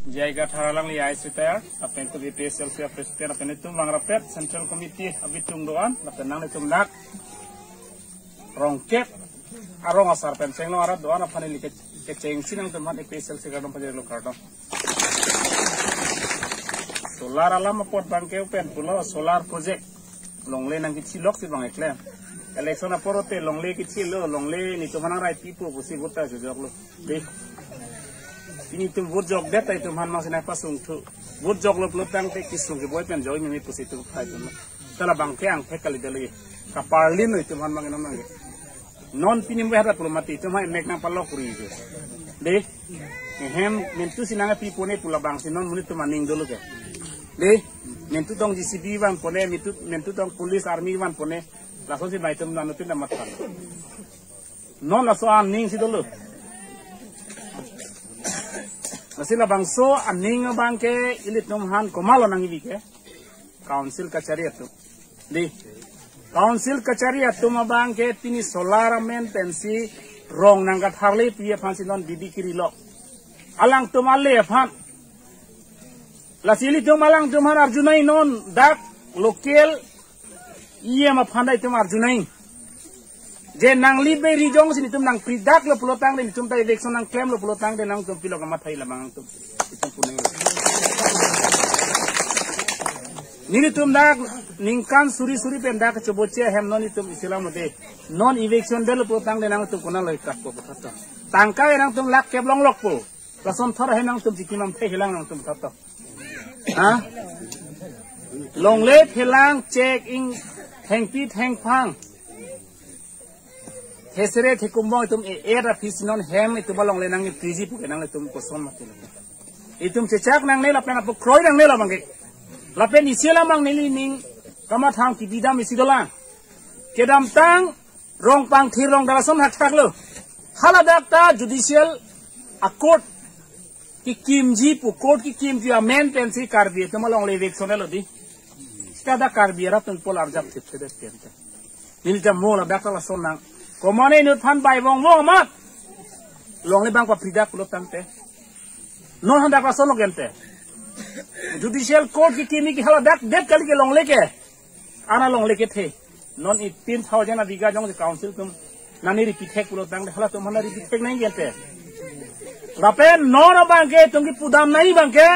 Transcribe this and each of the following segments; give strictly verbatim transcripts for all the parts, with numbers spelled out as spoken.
J I Kathar alangli A I C retired, lapen itum A P H L C a president, lapen itum vangrapet Central Committee abitung do-an, lapen nanglitum dak rongkep arong asar pen chenglo arat do-an aphan ili ke, kechengsi nangtumphan A P H L C kardom pajirlo kardom. Solar alam apot abangke pen pulo solar project. Longle nangkechilok si bang eklem. Election apor te longle kechilo, longle netum aphan nangrai pipo pusi vote ta joklo. Dei. Pini itum vote jokdet ta itum aphan mang si nangpasungthu. Vote joklo pulo tangte kesung keboi pen joi meme pusi itum khai itum. Tala abangke angthek kali dali. Kaparlin lo itum aphan mang inam nangke. Non pini mehra pulo mati itum aphan emek nangpalok ri je. Dei. Ehem mentu si nangpipo ne pu labang si non monit atum aning dolo ke. Dei. Mentu tong J C B vanpo ne, mentu, mentu tong police army vanpo ne. Lason si bai itum nanu tin damat kan. Non laso aning si dolo. Lasi labangso aning abangke ilitum aphan komatlo nangkebi ke. Council kachari atum. Dei. Council kachari atum abangke pini solar amen pensi rong nangkatharle pi aphan si non bidi kiri lo. Alangtum ale aphan. Lasi ilitum alangtum aphan arjunai non dak local E M aphan ta itum arjunai. Je nangli be rijong si netum nangpridaklo pulo tangte netum ta eviction nangklemlo pulo tangte nangtum pilo kamathai labang tum. Itum punai. Nelitum dak ningkan suri suri pen dak choboche hem non itum isilam lote. Non eviction del pulo tangte nangtum konatlo ikat po puthot. Tangka nangtum lak kep longlokpo. Lason thar he nangtum chikimam the helang nangtum puthot. Ha? Longle phelang chek-ing thengpi thengphang. Thesere thekumbong itum e-er aphi si non hem itum alongle nangpriji puke nanglitum koson mati lo. Itum chechak nangne lapen apo kroi nangne labangke. Lapen isi alam neli ning kamathang kebidam isi dolang. Kedamtang rong pangthir rong darason hakthak lo. Haladak ta judicial a court kekimji pu court kekimji amen pensi Karbi atum alongle eviction lo dei. Sita dak Karbi arat atum polar jap thip thedet kente. Neli jamo ladak ta lason nang. Komane inut aphan bai vong vong amat. Longle bang papridak pulo tangte. Non hadak lason lo kente. Judicial court kekimi ke haladak det kali ke longle ke. Ana longle kethe. Non eighteen thousand abigha jong si council atum nani ripithek pulo tangte halatum aphan ripithek nangji kente. Lapen non abangke itum kepudam nangji abangke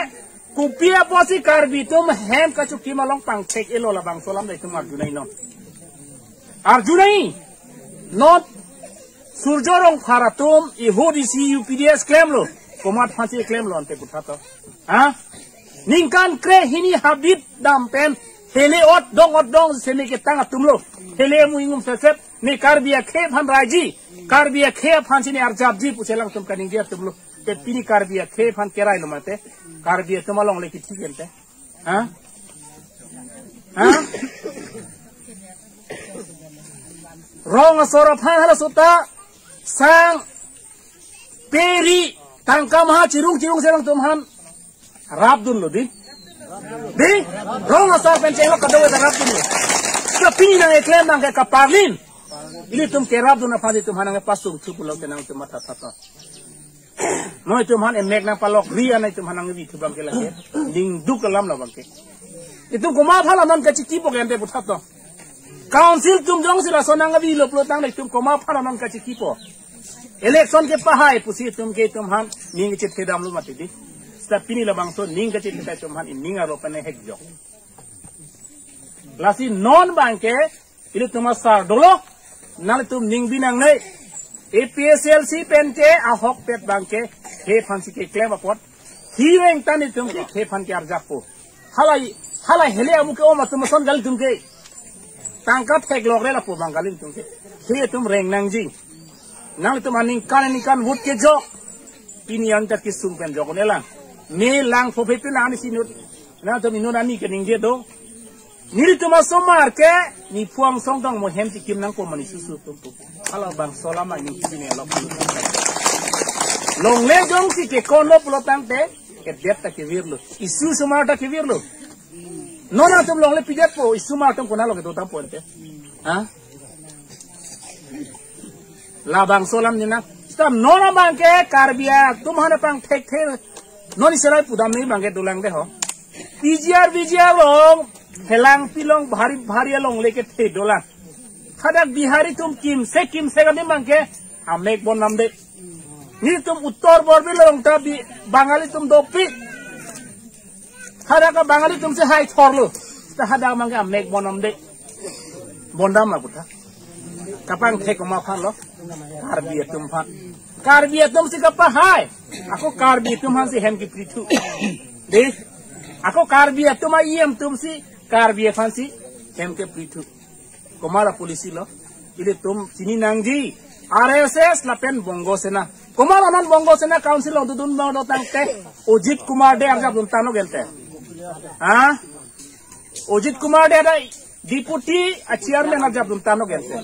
kopi apotsi Karbi atum hem kachokim along pangthek-elo labangso alam ta itum arjunai non. Arjunai non Surjo Rongphar atum ihut isi U P D S klemlo. Komat aphansi klemlo ante puthot. Ha? Ningkan krehini habit dam pen hele ot dong ot dong seme ketang atum lo. Hele mu ingum sesep ne Karbi akhei aphan raiji. Karbi akhei aphansi ne arjapji pusi alangtum kaningje atum lo. Te pini Karbi akhei aphan kerai lo mate. Karbi atum alongle kithi kente. Ha? Ha? Rong asor aphan halaso ta sang peri tangka maha chirung chirung si alangtum aphan rapdunlo dei. Dei, rong asar pen chenglo kadokave ta rapdunlo. Ke pini nangkeklem nangke kaparlin. Ilitum kerapdun aphan itum aphan nangpasungthu pulo ke nangtum matha thatha. Non itum aphan emek nangpalok ri an itum aphan nangvi thu abangke lake. Dingduk alam labangke. Itum komat aphan non kachiki po kente puthot. Council atum jongsi lason nangvilo pulo tangte itum komat aphan non kachiki po. Election kepahai pusi itum ke itum aphan ning chethedamlo mati dei. Sita pini labangso ning kachethedam itum aphan ning aro pen hekjok. Lasi non abangke ilitum asar dolo, nanglitum ning binong nai. A P H L C pen ke ahokpet abangke khei aphansi keklem apot. Hi veng tan itum ke khei aphan ke arjappo. Halai, halai hele amu ke-om atum ason gal itum ke. Tangka theklokre lapu abang gal itum ke. Khei atum reng nangji. Nanglitum aningkan aningkan vote kejok. Pini anta kesung pen jokne lang. Me lang phophe pen ani sinut. Nangtum inut ani keningje do. Nelitum asomar ke, nephu angsong tong mo hem chikim nangpo mani susu atum pu. Halabangso alam nangchini alok. Longle jongsi kekonlo pulo tangte, kedet ta kevirlo. Isu osomar ta kevirlo. Non atum longle pidetpo, isu osomar atum konatlo kedo dampo ante. Ha? Labangso alam nina. Sita non abangke Karbi atum aphan pangthekthe Non isi arai pudam ni bangke dolang de ho. P G R, V G R along, helang pilong bhari bhari alongle kethe dolang. Hadak Bihari atum kimse kimse kani bangke amek bondam de. Nelitum Uttar Borbil along ta bi Bangali atum dopik. Hadak Bangali atum si hai thorlo. Ta hadak bangke amek bondam de. Bondam ma kutha. Kapangthek komat aphan lo? Karbi atum aphan. Karbi atum si kapahai. Ako Karbi atum aphan si hem keprithu. De. Ako Karbi atum a-E M atum si Karbi aphan si hem keprithu. Komat apolicy lo? Ilitum chini nangji. R S S lapen Bongo Sena. Komat lo non Bongo Sena Council along dodun bang dotangte Ajit Kumar Dey arjap dun tanglo gente. Ha? Ajit Kumar Dey ada Deputy a-chairman arjap dun tanglo gente.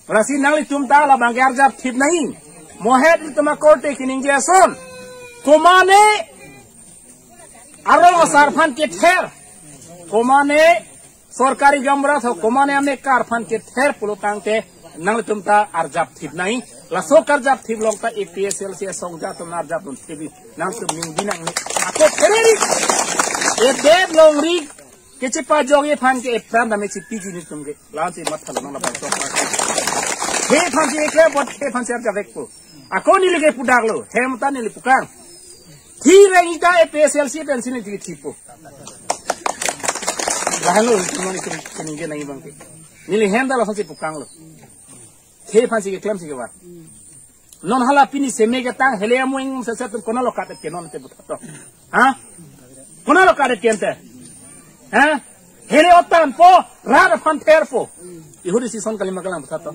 Lasi nanglitum ta labangke arjap thip nangji. Mo het ilitum akorte keningje ason. Komane arong asar aphan kether. Komane sorkari gamra tho komane amekar aphan kether pulo tangte nanglitum ta arjap thip nangji. Laso karjap thip along ta A P H L C asong atum arjap dun thip. Nangtum ningje nangne. Ako phereri. Edet longri kechepajokji aphan ke epran dam-e chepiji nelitum ke. Lansi matha lo nang labang sok. He aphan si eklem apot he aphan si arjap vekpo. Ako neli ke pudaklo. Hem ta neli pukang. Thi reng ita A P H L C pen si neli thipo. Lahenlo nelitum keningje nangji bangke. Neli hem ta lason si pukanglo. He aphan si keklem si kevan. Non hala pini seme ketang hele amuing sese atum konatlo kadet ke non te puthot to. Ha? Konatlo kadet ke ante? Ha? Hele otan po, rat aphan ther po. Ihudi si son kalima kalang puthot to.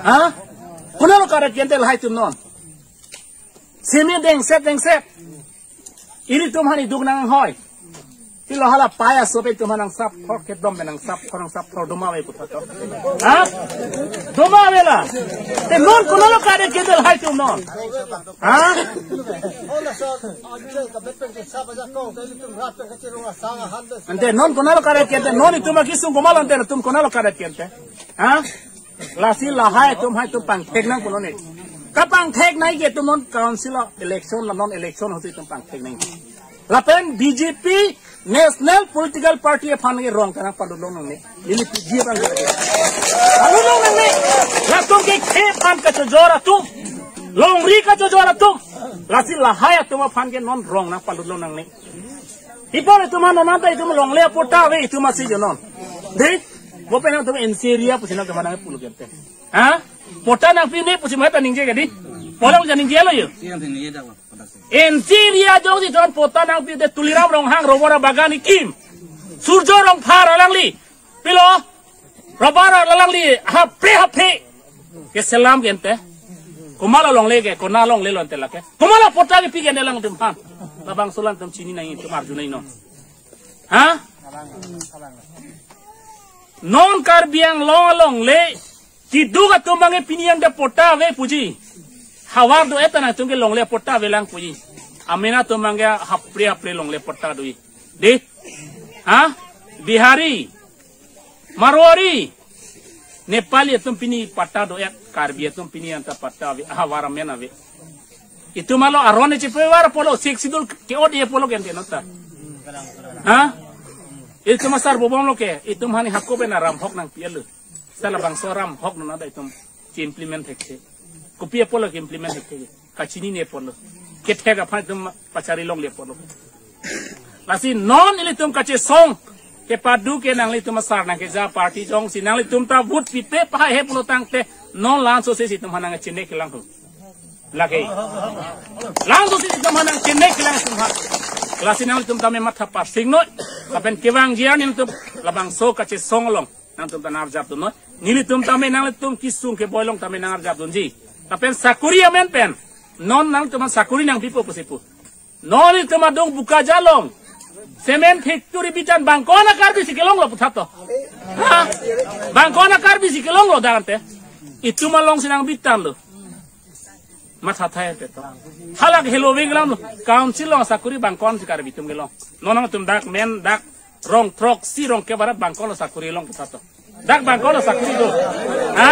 Ha? Konatlo kadet ke ante lahai atum non? Seme dengset dengset. Ilitum aphan iduk nanghoi. Pilo hala paya sope itum aphan nangsap thor kedom pen nangsap thor nangsap thor doma ave puthot to. Ha? Doma ave la. Te non konatlo kadet ke lahai atum non? Ha? Ante non konatlo kadet ke ante non itum akesung komatlo ante itum konatlo kadet ke ante? Ha? Lasi lahai atum hai atum pangthek nang pulo ne. Kapangthek nangji ke itum non council election la non election ahut itum pangthek nangji. Lapen B J P National Political Party aphan ke rong ta nangpalutlo nangne. Neli P G aphan ke. Palutlo nangne. Latum ke khei aphan kachojor atum. Longri kachojor atum. Lasi lahai atum aphan ke non rong nangpalutlo nangne. Ipor itum aphan non anta itum longle patta ave itum asi jo non. De, mo pen itum N C area pusi nangkeman nangpulo ke ante. Ha? Patta nangpi ne pusi mo ta ningje ke di. Pulo ja ningjelo yo. N C area jongsi itum aphan patta nangpi te Tuliram Ronghang rubber bagan akim. Surjo Rongphar alangli. Pilo, rubber alangli hapre hapre keselam ke ante. Komatlo longle ke, konat longle lo ante lake. Komatlo patta kepi ke ante alangtum aphan? Labangso alangtum chini nangji, itum arju nangji non. Ha? Non Karbi Anglong alongle keduk atum bangke pini ante patta ave puji. Havar do-et ta nangtum ke longle patta avelang puji. Amen atum bangke hapre hapre longle patta doji. De? Ha? Bihari, Marwari, Nepali atum pini patta do-et, Karbi atum pini anta patta ave, havar amen ave. Itum alo aron chepevar pulo, Sixth Schedule ke-ot-e pulo ke ante non ta. Ha? Itum asar bobom lo ke, itum aphan hako pen aram ahok nangpi-etlo. Seta labangso aram ahok non anta itum ke-implement thekthe. Kopi apotlo ke-implement thekthe? Kachinine apotlo. Kethek aphan itum pachari longle apotlo. Lasi non ilitum kachesong kepado ke nanglitum asar nangkeja party jongsi nanglitum ta vote pipe pahai he pulo tangte non laso si itum aphan nangchine kelang ho. Lake. Laso si itum aphan nangchine kelang itum aphan. Lasi nanglitum tame matha parsing noi. Lapen kevangji arni nangtum labangso kachesong along nangtum ta nangarjap dun noi. Nelitum tame nanglitum kesung keboi along tame nangarjap dunji. Lapen sakori amen pen. Non nangtum aphan sakori nangpipo pusi pu. Non itum adung Bokajan along cement factory bitan bang ko-an a-Karbi si kelonglo puthot to? Ha? Bang ko-an a-Karbi si kelonglo dak ante? Itum along si nangbitanlo. Matha thai ante to. Halake helo veng lam lo. Council along sakori bang ko-an si Karbi atum kelong? Non nangtum dak men dak rong throksi rong kep arat bang ko-an lo sakori long puthot to? Dak bang ko lo sakuri do. Ha?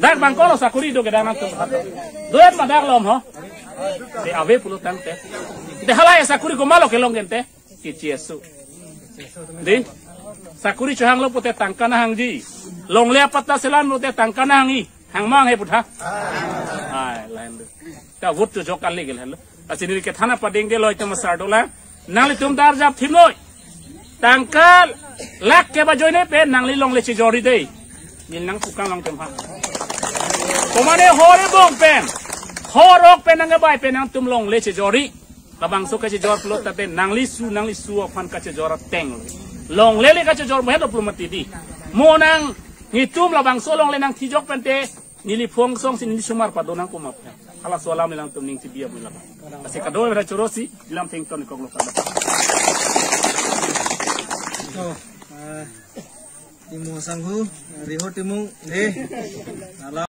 Dak bang ko lo sakuri do kedang nangtum. Doyan ma dak lom ho. Te ave pulo tangte. Te hala ya sakuri komat lo kelong gente. Kichi asu. Di? Sakuri chohanglo pute tangka nahangji. Longle apatta selam pute tangka nahangji. Hang mang he putha. Ai, lain do. Ta vote chojok kali gel halo. Lasi neli kethan apading de loi tema sar dola. Nanglitum dar jap thim noi. Tangka lakh ke ba joine pen nangli longle chejor-i de. Neli nangpukang lang tem ha. Komane hor ebong pen. Hor ok pen nangkebai pen nangtum longle chejor-i. Labangso kachejor pulo tate nangli su, nangli su aphan kachejor ateng. Longle le kachejor mo helo pulo mati di. Mo nanglitum labangso longle nangthijok pen te neli phone song si neli sumar pado nangkoma. Halaso alam nangtum ning tibi abu lang. Lasi kadoi ra choro si lam thengton kok lo kada. To, eh, Timung sanghu, Riho Timung, eh. Alam.